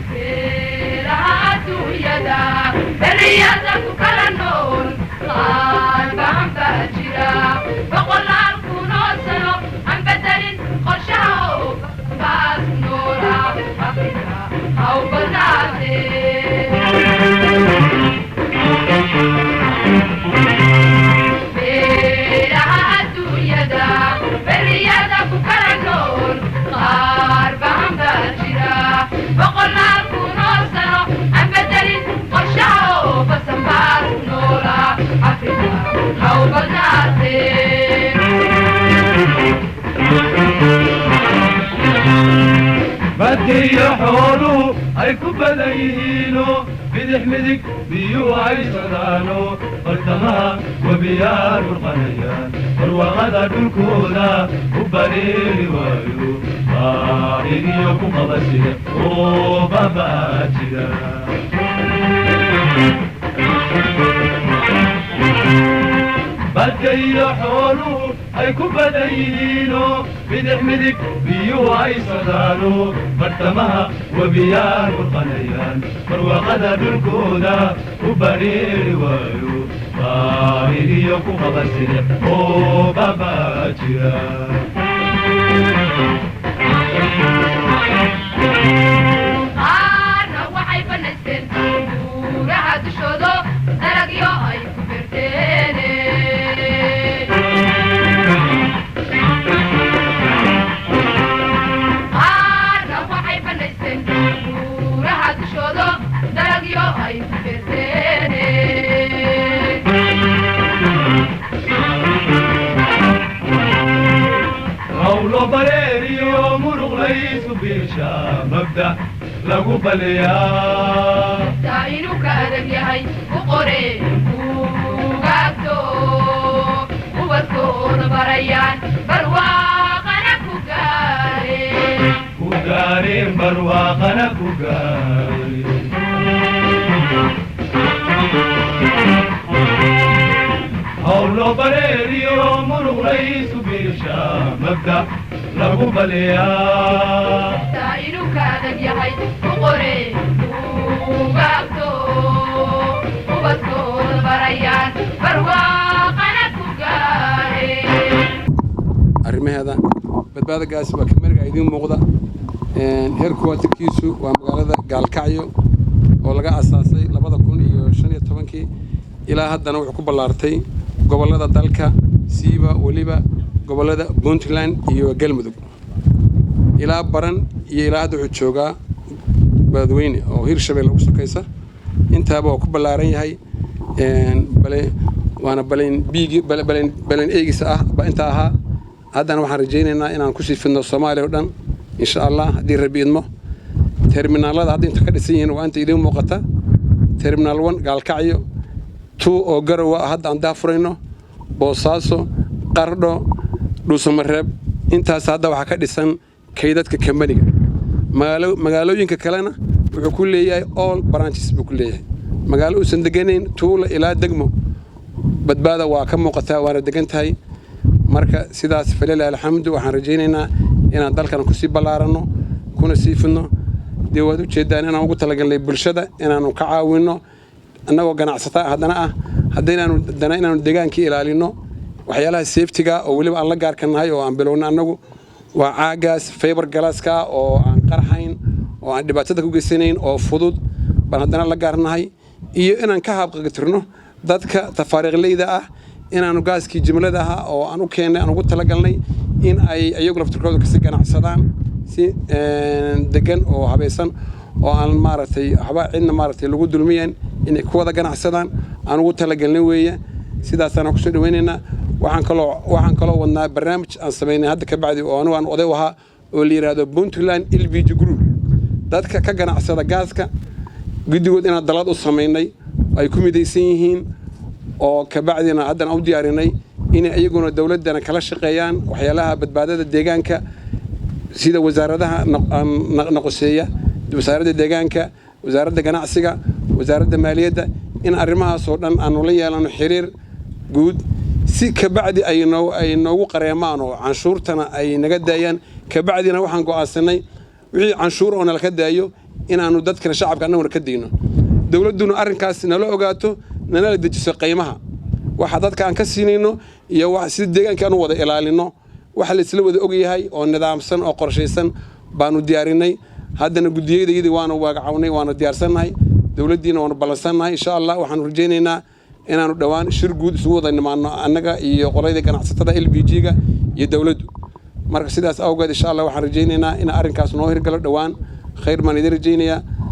Beeraha adduunyada beriyada ku kala nool qaar bahan baa jira boqolaal kunoo sano aan bedelin qorshaha oo baas noola Afrika haw badnaatee. Beeraha adduunyada beriyada ku kala nool qaar bahan baa jira boqolaal kunoo sano aan bedelin qorshaha oo basanbaas noola Afrika haw badnaatee. Badkiyo xooluhu ay ku badan yihiino, bidix midig biyuhu ay socdaano, bartamaha webiyaal burqanayaan, barwaaqada dhulkooda u bareeri waayo, baahigiyo ku qabasida oo babaa jira. Badka iyo xooluhu ay ku badan yihiino, bidix midig biyuhu ay socdaano, bartamaha webiyaal burqanayaan, barwaaqada dhulkooda u bareeri waayo, baahigiyo ku qabasida oo babaa jira. Qaarna waxay banaysteen buuraha dushoodo dalagyo ay ku beerteen. Qaarna waxay banaysteen buuraha dushoodo dalagyo ay ku beerteen. Hawlo bareeriyo muruq laysu biisha mabda lagu baliyaa. Taa inuu ka adag yahay u qoreen buugaagto ubadkooda barayaan barwaaqana ku gaareen. Ku gaareen barwaaqana ku gaareen. Hawlo bareeriyo muruq laysu biisha mabda lagu baliyaa. Taa inuu ka adag yahay u qoreen buugaagto ubadkooda barayaan barwaaqana ku gaareen. Arrimaheeda Badbaada Gaas waa kameriga idiin muuqda. Headquarterkiisu waa magaalada Gaalkacyo oo laga asaasay 2015-kii, ilaa haddana wuxuu ku ballaartay gobollada dalka, siiba weliba gobollada Puntland iyo Galmudug, ilaa Baran iyo ilaa hadda wuxuu joogaa Beledweyne oo Hirshabelle ugu sokaysa. Intaaba waa ku ballaaran yahay. Bale waana balen biigi balen balen eegisa ah ba intaa ahaa. Haddana waxaan rajaynaynaa inaan kusii fidno Soomaaliya oo dhan, insha Allah, haddii Rabbi idmo. Terminaalada hadda inta ka dhisan yihiin waa inta idiin muuqata: Terminal 1 Gaalkacyo, 2 oo Garowa ah hadda aan daafurayno, Boosaaso, Qardho, Dhuusamareeb. Intaas hadda waxaa ka dhisan kaydadka kambaniga. Magaalooyinka kalena wuxuu ku leeyahay all branches buu ku leeyahay. Magaalo uusan deganayn, tuulo ilaa degmo, Badbaada waa ka muuqataa waana degan tahay. Marka sidaas, falilahi alxamdu, waxaan rajaynaynaa inaan dalkan kusii ballaaranno kuna sii fidno. Dee waad ujeedaan inaan ugu talagalnay bulshada inaanu ka caawinno, annagoo ganacsata haddana ah haddaynaanu haddana inaanu deegaankii ilaalino, waxyaalaha safetyga oo weliba aan la gaarka nahay oo aan bilowna annagu waa caagaas fiber glasska oo aan qarxayn oo aan dhibaatada ku geysanayn oo fudud baan haddana la gaarnahay, iyo inaan ka habqatirno dadka tafaariiqleyda ah, inaanu gaaskii jimlada ahaa oo aan u keennay, aan ugu talagalnay in ay iyagu laftirkooda kasii ganacsadaan si degan oo habaysan oo aan maaragtay waxba cidna maaragtay lagu dulmiyan, inay ku wada ganacsadaan aan ugu talagalnay weeye. Sidaasaan kusoo dhaweynaynaa. Waxaan kaloo wadnaa barnaamij aan samaynay hadda ka bacdi oo anugu aan oday u ahaa oo la yidhaahdo Puntland LPG Group, dadka ka ganacsada gaaska guddigood inaan dalad u samaynay ay ku midaysan yihiin, oo kabacdina haddana u diyaarinay inay iyaguna dowladdana kala shaqeeyaan waxyaalaha badbaadada deegaanka, sida wasaaradaha naqoseeya, wasaaradda deegaanka, wasaaradda ganacsiga, wasaaradda maaliyadda. In arrimahaasoo dhan aanu la yeelano xiriir guud, si kabacdi ay noogu qareemaan oo canshuurtana ay naga daayaan. Kabacdina waxaan go'aansanay wixii canshuur oo nala ka daayo inaanu dadkana, shacabka, annaguna ka dayno, dowladduna arrinkaas nala ogaato, nala dejiso qiimaha waxa dadka aan ka siinayno iyo sida deegaanka aan u wada ilaalino. Waxa la isla wada ogyahay oo nidaamsan oo qorshaysan baanu diyaarinay. Haddana guddiyadayadii waanu waagacawnay, waanu diyaarsannahay, dowladdiina waanu ballansannahay. Insha Allah waxaanu rajaynaynaa inaanu dhowaan shir guud isugu wada nimaano, annaga iyo qoladii ganacsatada LPG-ga iyo dowladdu. Marka sidaas awgeed, insha Allah waxaan rajaynaynaa in arrinkaas noo hirgalo dhowaan. Khayr baan idin rajaynayaa.